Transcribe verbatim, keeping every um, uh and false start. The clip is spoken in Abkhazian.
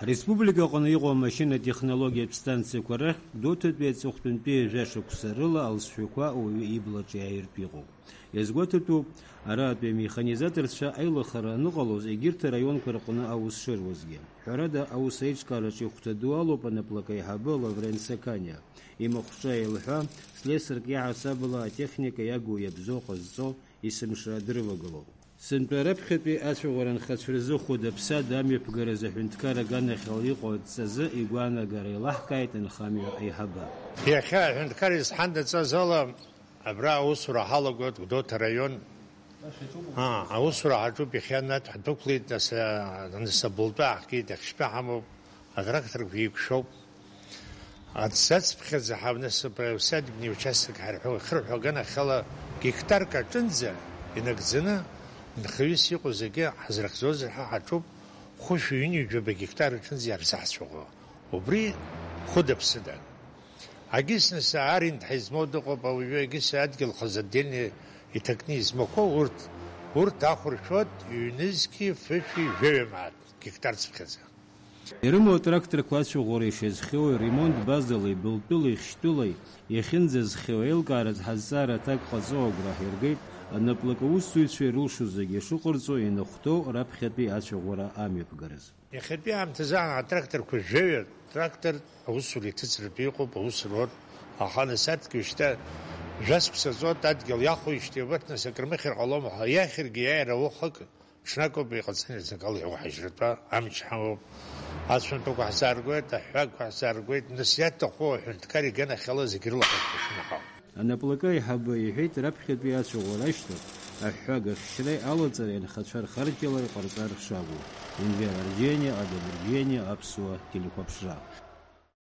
Ареспублика аҟны иҟоу амашьына-технологиатә станциақәа рахьтә Гәдоуҭатәи аҵыхәтәантәи жәа шықәса рыла алҵшәақәа ауаҩы иблаҿы иааиртә иҟоуп. Иазгәаҭатәуп, аратәи амеханизаторцәа аилахара аныҟалоз, егьырҭ араионқәа рҟны аус шыруазгьы. Ҳәарада, аус аиҿкаараҿы ихәҭа ду алоуп анаплакы аиҳабы Лаврент Саканиа. Имахәҿа еилҳәа, слесарк иаҳасабала атехника иагу иабзоу ҟазҵо есымша дрывагылоуп. Сынтәа раԥхьатәи ацәаӷәара анхацәа рзы хәыда-ԥсада амҩаԥгаразы аҳәынҭқар аганахьала иҟоу адҵазы игәаанагара еилаҳкааит анхамҩа аиҳабы. Иахьа аҳәынҭқар изҳандаҵаз ала абра аусура ҳалагоит Гәдоуҭа араион. Аа, аусура ҳаҿуп, иахьа анатә ҳдәықәлеит, нас, а, нас абылтәы ҳахгеит, ахьшьтәа ҳамоуп, атракторқәа еиқәшәоуп. Аӡ-, ацыԥхьаӡа ҳа-, нас абри аусадебный участок ҳарҳәо, ихырҳәо аганахьала гектарк аҿынӡа инагӡаны, нхаҩыс иҟоу зегьы ҳазрыхьӡозар ҳәа ҳаҿуп, хәышәи ҩынҩажәаба гектар аҿынӡа иарзаҳцәаӷәо. Убри хәыда-ԥсыда. Агьыс нас арент ҳизмоу дыҟоуп, ауаҩы агьыс адгьыл хазы отдельный иҭакны измақәоу урҭ, урҭ ахәыршәоит ҩнызқьи фышәи жәаҩа мааҭ гектар цыԥхьаӡа. Ирымоу атракторқәа ацәаӷәара ишазхиоу, ремонт базалеи, былтәылеи, хьшьтәылеи иахьынӡазхиоу аилкааразы ҳазҵаара аҭак ҟаҵо агәра ҳиргеит, анаплакы аусзуҩцәа ирылшо зегьы шыҟарҵо ианахәҭоу раԥхьатәи ацәаӷәара амҩаԥгараз. Иахьатәи аамҭазы аан атракторқәа жәаҩа трактор аусура иҭыҵратәы иҟоуп, аус рур, аха нас адгьыл шьҭа жәа-шықәса ҵуеит, адгьыл иахәоижьҭеи убарҭ нас акрымыхьыр ҟалом ҳәа иахьыргьы иааира уахык. Ҽнакоуп иҟаҵаны, зныкала иауҳажьратәа амч ҳамоуп. Ацәантәақәа ҳзааргоит, аҳәҳәақәа ҳзааргоит, нас иаҭаху аҳәынҭқар иганахьала зегь рылахәқәа шәымаҳау. Анаплакы аиҳабы иҳәеит, раԥхьатәи ацәаӷәара ашьҭахь аҳәҳәага ахьшьреи алаҵареи анхацәа рхарџьала иҟарҵар шакәу. Енвер Арџьениа, Адам Арџьениа, Аԥсуа телехәаԥшра.